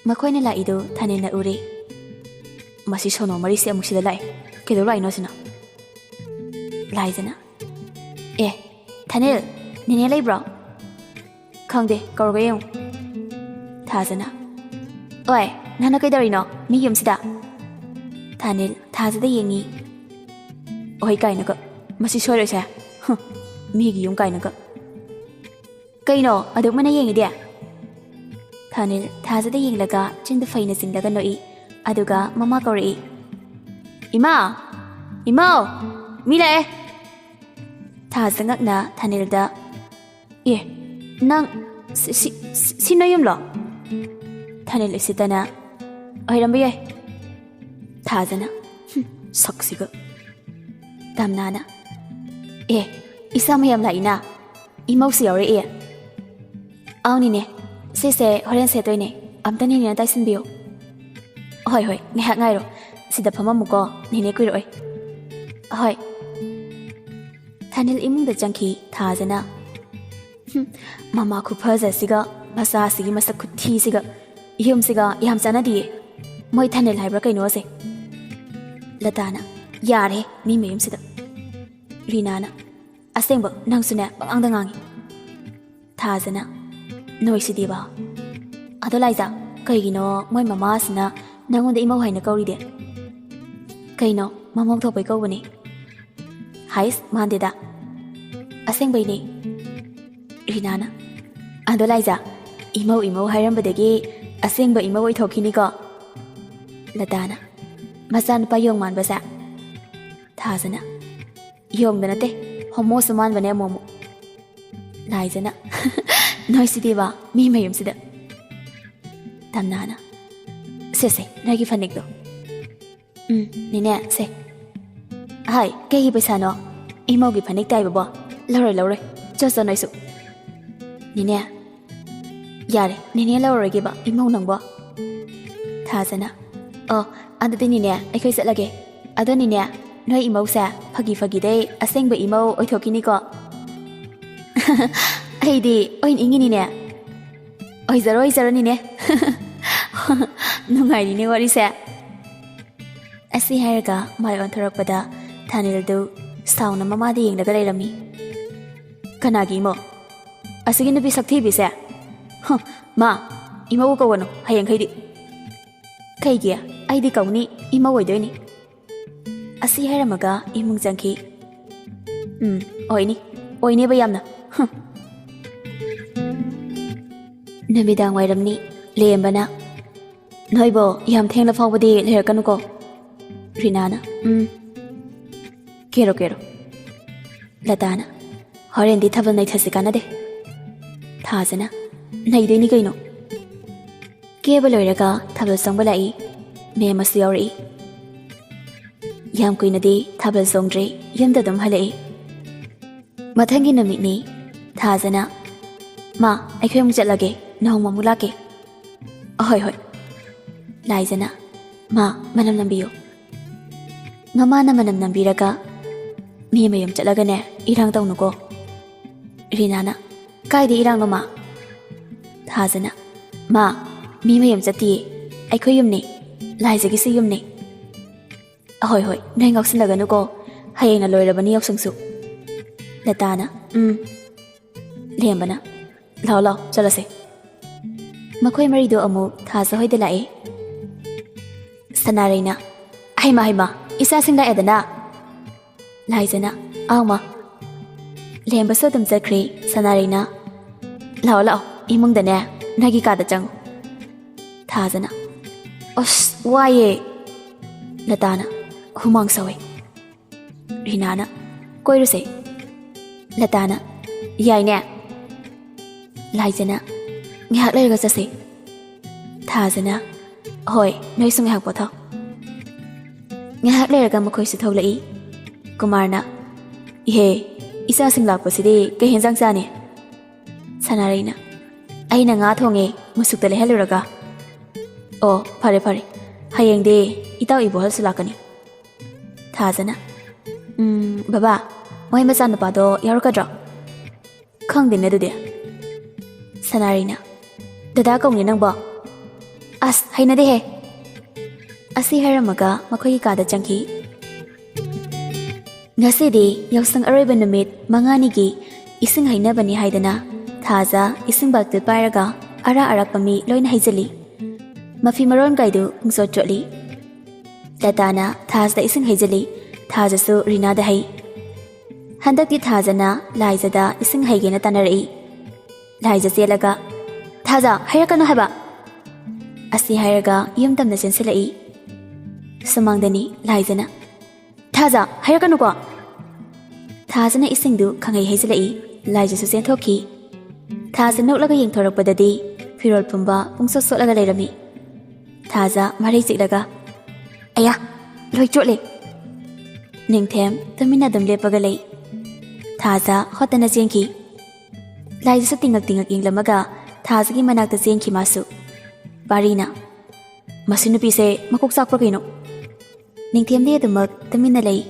ꯃꯈꯣꯏꯅ ꯂꯥꯛꯏꯗꯨ ꯊꯥꯅꯦꯜꯅ ꯎꯔꯦ꯫ "ꯃꯁꯤ ꯁꯣꯅꯣ ꯃꯔꯤꯁꯦ ꯑꯃꯨꯛ ꯁꯤꯗ ꯂꯥꯛꯑꯦ꯫ ꯀꯩꯗꯧ ꯂꯥꯛꯏꯅꯣ ꯁꯤꯅ?" ꯂꯥꯏꯖꯅ, "ꯑꯦ, ꯊꯥꯅꯦꯜ, ꯅꯦꯅꯦ ꯂꯩꯕ꯭ꯔꯣ?" "ꯈꯪꯗꯦ, ꯀꯧꯔꯒ ꯌꯦꯡꯉꯨ"꯫ ꯊꯥꯖꯅ, "ꯑꯣꯏ, ꯅꯪꯅ ꯀꯩꯗꯧꯔꯤꯅꯣ ꯃꯤ ꯌꯨꯝꯁꯤꯗ?" ꯊꯥꯅꯦꯜ ꯊꯥꯖꯗ ꯌꯦꯡꯉꯤ꯫ "ꯑꯣꯏ" ꯀꯥꯏꯅꯒ, ꯃꯁꯤ ꯁꯣꯏꯔꯣꯏꯁꯦ꯫ ꯍꯨꯝ, ꯃꯤꯒꯤ ꯌꯨꯝ ꯀꯥꯏꯅꯒ꯫ "ꯀꯩꯅꯣ ꯑꯗꯨꯛ ꯃꯨꯟꯅ ꯌꯦꯡꯉꯤꯗꯤ?" ꯊꯥꯅꯤꯜ ꯊꯥꯖꯗ ꯌꯦꯡꯂꯒ ꯆꯤꯟꯗꯨ ꯐꯩꯅ ꯆꯤꯡꯂꯒ ꯅꯣꯛꯏ꯫ ꯑꯗꯨꯒ ꯃꯃꯥ ꯀꯧꯔꯛꯏ, "ꯏꯃꯥ! ꯏꯃꯥꯎ! ꯃꯤ ꯂꯥꯛꯑꯦ!" ꯊꯥꯖ ꯉꯛꯅ ꯊꯥꯅꯤꯜꯗ, "ꯑꯦ, ꯅꯪ, ꯁꯤ, ꯁꯤ, ꯁꯤ, ꯁꯤ ꯅꯣꯏ ꯌꯨꯝꯂꯣ?" ꯊꯥꯅꯤꯜ ꯎꯁꯤꯠꯇꯅ, "ꯑꯣꯏꯔꯝꯕ ꯌꯥꯏ"꯫ ꯊꯥꯖꯅ, "ꯍꯨꯝ, ꯁꯛꯁꯤꯒ"꯫ ꯇꯝꯅꯥꯅ, "ꯑꯦ, ꯏꯆꯥ ꯃꯌꯥꯝ ꯂꯥꯛꯏꯅ, ꯏꯃꯧꯁꯨ ꯌꯥꯎꯔꯛꯑꯦ"꯫ "ꯑꯧꯅꯤꯅꯦ, ꯁꯤꯁꯦ ꯍꯣꯔꯦꯟ ꯁꯦꯠꯇꯣꯏꯅꯦ, ꯑꯝꯇ ꯅꯦꯅꯦꯅ ꯇꯥꯏꯁꯤꯟꯕꯤꯌꯨ"꯫ "ꯍꯣꯏ, ꯍꯣꯏ, ꯉꯥꯏꯍꯥꯛ ꯉꯥꯏꯔꯣ, ꯁꯤꯗ ꯐꯝꯃꯝꯃꯨꯀꯣ, ꯅꯦꯅꯦ ꯀꯨꯏꯔꯛꯑꯣꯏ"꯫ "ꯍꯣꯏ"꯫ ꯊꯥꯅꯤꯜ ꯏꯃꯨꯡꯗ ꯆꯪꯈꯤ ꯊꯥꯖꯅ꯫ "ꯍꯨꯝ, ꯃꯃꯥ ꯈꯨꯐꯖꯁꯤꯒ ꯃꯆꯥꯁꯤꯒꯤ ꯃꯁꯛ ꯈꯨꯊꯤꯁꯤꯒ ꯌꯨꯝꯁꯤꯒ ꯌꯥꯝ ꯆꯥꯟꯅꯗꯤꯌꯦ꯫ ꯃꯣꯏ ꯊꯥꯅꯤꯜ ꯍꯥꯏꯕ꯭ꯔꯥ ꯀꯩꯅꯣꯁꯦ?" ꯂꯇꯥꯅ, "ꯌꯥꯔꯦ, ꯃꯤ ꯃꯌꯨꯝꯁꯤꯗ"꯫ ꯔꯤꯅꯥꯅ, "ꯑꯁꯦꯡꯕ, ꯅꯪꯁꯨꯅꯦ ꯄꯉꯥꯡꯗ ꯉꯥꯡꯉꯤ"꯫ ꯊꯥꯖꯅ, ꯅꯣꯏꯁꯤꯗꯤꯕ꯫ ꯑꯗꯣ ꯂꯥꯏꯖꯥ, ꯀꯩꯒꯤꯅꯣ ꯃꯣꯏ ꯃꯃꯥꯁꯤꯅ ꯅꯪꯉꯣꯟꯗ ꯏꯃꯧ ꯍꯥꯏꯅ ꯀꯧꯔꯤꯗꯤ? ꯀꯩꯅꯣ, ꯃꯃꯧ ꯊꯣꯛꯄꯩ ꯀꯧꯕꯅꯦ꯫ ꯍꯥꯏꯁ, ꯃꯥꯟꯗꯦꯗ꯫ ꯑꯁꯦꯡꯕꯩꯅꯦ꯫ ꯔꯤꯅꯥꯅ, "ꯑꯗꯣ ꯂꯥꯏꯖꯥ, ꯏꯃꯧ ꯏꯃꯧ ꯍꯥꯏꯔꯝꯕꯗꯒꯤ ꯑꯁꯦꯡꯕ ꯏꯃꯧ ꯑꯣꯏꯊꯣꯛꯈꯤꯅꯤꯀꯣ?" ꯂꯇꯥꯅ, "ꯃꯆꯥꯅꯨꯄꯥ ꯌꯣꯡ ꯃꯥꯟꯕꯁꯦ?" ꯊꯥꯖꯅ, "ꯌꯣꯡꯗ ꯅꯠꯇꯦ, ꯍꯣꯃꯣꯁꯨ ꯃꯥꯟꯕꯅꯦ ꯑꯃꯨꯛ ꯑꯃꯨꯛ꯫" ꯂꯥꯏꯖꯅ, "ꯅꯣꯏꯁꯤꯗꯤꯕ, ꯃꯤ ꯃꯌꯨꯝꯁꯤꯗ꯫" ꯇꯝꯅꯥꯅ, "ꯁꯦ ꯁꯦ, ꯅꯣꯏꯒꯤ ꯐꯅꯦꯛꯇꯣ꯫" "ꯎꯝ, ꯅꯦꯅꯦ, ꯁꯦ꯫" "ꯍꯥꯏ, ꯀꯩꯒꯤ ꯄꯩꯁꯥꯅꯣ? ꯏꯃꯧꯒꯤ ꯐꯅꯦꯛ ꯇꯥꯏꯕꯕꯣ? ꯂꯧꯔꯣꯏ, ꯂꯧꯔꯣꯏ꯫ ꯆꯣ, ꯆꯣ, ꯅꯣꯏꯁꯨ꯫" "ꯅꯦꯅꯦ꯫" "ꯌꯥꯔꯦ, ꯅꯦꯅꯦ ꯂꯧꯔꯔꯣꯏꯒꯦꯕ, ꯏꯃꯧ ꯅꯪꯕꯣ꯫" ꯊꯥꯖꯅ, "ꯑꯣ, ꯑꯗꯨꯗꯤ ꯅꯦꯅꯦ, ꯑꯩꯈꯣꯏ ꯆꯠꯂꯒꯦ꯫ ꯑꯗꯣ ꯅꯦꯅꯦ, ꯅꯣꯏ ꯏꯃꯧꯁꯦ ꯐꯥꯒꯤ ꯐꯥꯒꯤꯗꯩ ꯑꯁꯦꯡꯕ ꯏꯃꯧ ꯑꯣꯏꯊꯣꯛꯈꯤꯅꯤꯀꯣ?" "ꯑꯩꯗꯤ ꯑꯣꯏꯅꯤꯡꯉꯤꯅꯤꯅꯦ꯫" "ꯑꯣꯏꯖꯔꯣ, ꯑꯣꯏꯖꯔꯣ, ꯅꯦꯅꯦ꯫" "ꯅꯨꯡꯉꯥꯏꯔꯤꯅꯦ ꯋꯥꯔꯤꯁꯦ꯫" ꯑꯁꯤ ꯍꯥꯏꯔꯒ ꯃꯥꯏ ꯑꯣꯟꯊꯣꯔꯛꯄꯗ ꯊꯥꯅꯤꯜꯗꯨ ꯁꯥꯎꯅ ꯃꯃꯥꯗ ꯌꯦꯡꯂꯒ ꯂꯩꯔꯝꯃꯤ꯫ "ꯀꯅꯥꯒꯤ ꯏꯃꯧ? ꯑꯁꯤꯒꯤ ꯅꯨꯄꯤ ꯁꯛꯊꯤꯕꯤꯁꯦ? ꯍ, ꯃꯥ, ꯏꯃꯧ ꯀꯧꯒꯅꯨ ꯍꯌꯦꯡꯈꯩꯗꯤ꯫" "ꯀꯩꯒꯤ? ꯑꯩꯗꯤ ꯀꯧꯅꯤ, ꯏꯃꯧ ꯑꯣꯏꯗꯣꯏꯅꯤ꯫" ꯑꯁꯤ ꯍꯥꯏꯔꯝꯃꯒ ꯏꯃꯨꯡ ꯆꯪꯈꯤ꯫ "ꯎꯝ, ꯑꯣꯏꯅꯤ, ꯑꯣꯏꯅꯦꯕ ꯌꯥꯝꯅ꯫ ꯍ꯫" ꯅꯨꯃꯤꯗꯥꯡ ꯋꯥꯏꯔꯝꯅꯤ꯫ ꯂꯦꯝꯕꯅ, "ꯅꯣꯏꯕꯣ, ꯌꯥꯝ ꯊꯦꯡꯅ ꯐꯥꯎꯕꯗꯤ ꯂꯩꯔꯛꯀꯅꯨꯀꯣ꯫" ꯔꯤꯅꯥꯅ, "ꯎꯝ꯫" "ꯀꯦꯔꯣ, ꯀꯦꯔꯣ꯫" ꯂꯇꯥꯅ, "ꯍꯣꯔꯦꯟꯗꯤ ꯊꯥꯕꯜ ꯅꯩꯊꯁꯤ, ꯀꯥꯟꯅꯗꯦ꯫" ꯊꯥꯖꯅ, "ꯅꯩꯗꯣꯏꯅꯤ ꯀꯩꯅꯣ꯫" ꯀꯦꯕ ꯂꯣꯏꯔꯒ ꯊꯥꯕꯜ ꯆꯣꯡꯕ ꯂꯥꯛꯏ꯫ ꯃꯦꯝ ꯑꯃꯁꯨ ꯌꯥꯎꯔꯛꯏ꯫ ꯌꯥꯝ ꯀꯨꯏꯅꯗꯤ ꯊꯥꯕꯜ ꯆꯣꯡꯗ꯭ꯔꯦ, ꯌꯨꯝꯗ ꯑꯗꯨꯝ ꯍꯜꯂꯛꯏ꯫ ꯃꯊꯪꯒꯤ ꯅꯨꯃꯤꯠꯅꯤ꯫ ꯊꯥꯖꯅ, "ꯃꯥ, ꯑꯩꯈꯣꯏ ꯑꯃꯨꯛ ꯆꯠꯂꯒꯦ, ꯅꯣꯡꯃ ꯑꯃꯨꯛ ꯂꯥꯛꯀꯦ꯫" "ꯑꯍꯣꯏ, ꯍꯣꯏ꯫" ꯂꯥꯏꯖꯅ, "ꯃꯥ, ꯃꯅꯝ ꯅꯝꯕꯤꯌꯨ꯫" ꯃꯃꯥꯅ ꯃꯅꯝ ꯅꯝꯕꯤꯔꯒ, "ꯃꯤ ꯃꯌꯨꯝ ꯆꯠꯂꯒꯅꯦ, ꯏꯔꯥꯡ ꯇꯧꯅꯨꯀꯣ꯫" ꯔꯤꯅꯥꯅ, "ꯀꯥꯏꯗ ꯏꯔꯥꯡꯅꯣ, ꯃꯥ?" ꯊꯥꯖꯅ, "ꯃꯥ, ꯃꯤ ꯃꯌꯨꯝ ꯆꯠꯇꯤꯌꯦ, ꯑꯩꯈꯣꯏ ꯌꯨꯝꯅꯦ, ꯂꯥꯏꯖꯒꯤꯁꯨ ꯌꯨꯝꯅꯦ꯫" "ꯑꯍꯣꯏ, ꯍꯣꯏ, ꯅꯣꯏ ꯉꯥꯎꯁꯤꯟꯅꯒꯅꯨꯀꯣ, ꯍꯌꯦꯡꯅ ꯂꯣꯏꯔꯕꯅꯤ ꯌꯥꯎꯁꯪꯁꯨ꯫" ꯂꯇꯥꯅ, "ꯎꯝ꯫" ꯂꯦꯝꯕꯅ, ꯂꯥꯛꯑꯣ, ꯂꯥꯛꯑꯣ, ꯆꯠꯂꯁꯦ꯫ ꯃꯈꯣꯏ ꯃꯔꯤꯗꯣ ꯑꯃꯨꯛ ꯊꯥꯖ ꯍꯣꯏꯗ ꯂꯥꯛꯑꯦ꯫ ꯁꯅꯥꯔꯩꯅ, "ꯍꯩꯃꯥ, ꯍꯩꯃꯥ, ꯏꯆꯥꯁꯤꯡ ꯂꯥꯛꯑꯦꯗꯅ!" ꯂꯥꯏꯖꯅ, "ꯑꯥꯎ ꯃꯥ꯫" ꯂꯦꯝꯕꯁꯨ ꯑꯗꯨꯝ ꯆꯠꯈ꯭ꯔꯦ꯫ ꯁꯅꯥꯔꯩꯅ, "ꯂꯥꯛꯑꯣ, ꯂꯥꯛꯑꯣ, ꯏꯃꯨꯡꯗꯅꯦ, ꯅꯣꯏꯒꯤ ꯀꯥꯗ ꯆꯪꯉꯨ꯫" ꯊꯥꯖꯅ, "ꯑꯁ, ꯋꯥꯏꯌꯦ꯫" ꯂꯇꯥꯅ, "ꯍꯨꯃꯥꯡ ꯁꯧꯋꯦ꯫" ꯔꯤꯅꯥꯅ, "ꯀꯣꯏꯔꯨꯁꯦ꯫" ꯂꯇꯥꯅ, "ꯌꯥꯏꯅꯦ꯫" ꯂꯥꯏꯖꯅ, "ꯉꯥꯏꯍꯥꯛ ꯂꯩꯔꯒ ꯆꯠꯁꯦ꯫" ꯊꯥꯖꯅ, "ꯍꯣꯏ, ꯅꯣꯏꯁꯨ ꯉꯥꯏꯍꯥꯛ ꯄꯣꯊꯥꯎ꯫" ꯉꯥꯏꯍꯥꯛ ꯂꯩꯔꯒ ꯃꯈꯣꯏꯁꯨ ꯊꯣꯛꯂꯛꯏ꯫ ꯀꯨꯃꯥꯔꯅ, "ꯏꯍꯦ, ꯏꯆꯥꯁꯤꯡ ꯂꯥꯛꯄꯁꯤꯗꯤ ꯀꯩ ꯍꯦꯟꯖꯥꯡ ꯆꯥꯅꯤ?" ꯁꯅꯥꯔꯩꯅ, "ꯑꯩꯅ ꯉꯥ ꯊꯣꯡꯉꯦ, ꯃꯨꯁꯨꯛꯇ ꯂꯩꯍꯜꯂꯨꯔꯒ꯫" "ꯑꯣ, ꯐꯔꯦ, ꯐꯔꯦ꯫ ꯍꯌꯦꯡꯗꯤ ꯏꯇꯥꯎ ꯏꯕꯣꯍꯜꯁꯨ ꯂꯥꯛꯀꯅꯤ꯫" ꯊꯥꯖꯅ, "ꯎꯝ, ꯕꯕꯥ, ꯃꯣꯏ ꯃꯆꯥꯅꯨꯄꯥꯗꯣ ꯌꯥꯎꯔꯛꯀꯗ꯭ꯔꯣ?" "ꯈꯪꯗꯦꯅꯦ ꯑꯗꯨꯗꯤ꯫" ꯁꯅꯥꯔꯩꯅ, "ꯗꯗꯥ ꯀꯧꯅꯦ ꯅꯪꯕꯣ? ꯑꯁ, ꯍꯩꯅꯗꯦꯍꯦ!" ꯑꯁꯤ ꯍꯥꯏꯔꯝꯃꯒ ꯃꯈꯣꯏꯒꯤ ꯀꯥꯗ ꯆꯪꯈꯤ꯫ ꯉꯁꯤꯗꯤ ꯌꯥꯎꯁꯪ ꯑꯔꯣꯏꯕ ꯅꯨꯃꯤꯠ ꯃꯉꯥꯅꯤꯒꯤ ꯏꯁꯤꯡ ꯍꯩꯅꯕꯅꯤ ꯍꯥꯏꯗꯅ ꯊꯥꯖ ꯏꯁꯤꯡ ꯕꯥꯜꯇꯤꯜ ꯄꯥꯏꯔꯒ ꯑꯔꯥꯛ ꯑꯔꯥꯛꯄ ꯃꯤ ꯂꯣꯏꯅ ꯍꯩꯖꯤꯜꯂꯤ꯫ ꯃꯐꯤ ꯃꯔꯣꯟ ꯀꯥꯏꯗꯨ ꯄꯨꯡꯆꯣꯠ ꯆꯣꯠꯂꯤ꯫ ꯂꯇꯥꯅ ꯊꯥꯖꯗ ꯏꯁꯤꯡ ꯍꯩꯖꯤꯜꯂꯤ꯫ ꯊꯥꯖꯁꯨ ꯔꯤꯅꯥꯗ ꯍꯩ꯫ ꯍꯟꯗꯛꯇꯤ ꯊꯥꯖꯅ ꯂꯥꯏꯖꯗ ꯏꯁꯤꯡ ꯍꯩꯒꯦꯅ ꯇꯥꯟꯅꯔꯛꯏ꯫ ꯂꯥꯏꯖ ꯆꯦꯜꯂꯒ, "ꯊꯥꯖ, ꯍꯩꯔꯛꯀꯅꯨ ꯍꯥꯏꯕ!" ꯑꯁꯤ ꯍꯥꯏꯔꯒ ꯌꯨꯝ ꯇꯝꯅ ꯆꯦꯟꯁꯤꯜꯂꯛꯏ꯫ ꯁꯨꯃꯥꯡꯗꯅꯤ ꯂꯥꯏꯖꯅ, "ꯊꯥꯖ, ꯍꯩꯔꯛꯀꯅꯨꯀꯣ!" ꯊꯥꯖꯅ ꯏꯁꯤꯡꯗꯨ ꯈꯪꯍꯩ ꯍꯩꯖꯤꯜꯂꯛꯏ꯫ ꯂꯥꯏꯖꯁꯨ ꯆꯦꯟꯊꯣꯛꯈꯤ꯫ ꯊꯥꯖ ꯅꯣꯛꯂꯒ ꯌꯦꯡꯊꯣꯔꯛꯄꯗꯗꯤ ꯐꯤꯔꯣꯜ ꯄꯨꯝꯕ ꯄꯨꯡꯆꯣꯠ ꯆꯣꯠꯂꯒ ꯂꯩꯔꯝꯃꯤ꯫ ꯊꯥꯖ ꯃꯔꯩ ꯆꯤꯛꯂꯒ, "ꯑꯌꯥ, ꯂꯣꯏ ꯆꯣꯠꯂꯦ!" ꯅꯤꯡꯊꯦꯝ ꯇꯨꯃꯤꯟꯅ ꯑꯗꯨꯝ ꯂꯦꯞꯄꯒ ꯂꯩ꯫ ꯊꯥꯖ ꯍꯣꯠꯇꯅ ꯆꯦꯟꯈꯤ꯫ ꯂꯥꯏꯖꯁꯨ ꯇꯤꯡꯉꯛ ꯇꯤꯡꯉꯛ ꯌꯦꯡꯂꯝꯃꯒ ꯊꯥꯖꯒꯤ ꯃꯅꯥꯛꯇ ꯆꯦꯟꯈꯤ ꯃꯥꯁꯨ꯫ ꯄꯥꯔꯤꯅ, "ꯃꯁꯤ ꯅꯨꯄꯤꯁꯦ ꯃꯀꯣꯛ ꯆꯥꯛꯄ꯭ꯔꯥ ꯀꯩꯅꯣ?" ꯅꯤꯡꯊꯦꯝꯗꯤ ꯑꯗꯨꯃꯛ ꯇꯨꯃꯤꯟꯅ ꯂꯩ꯫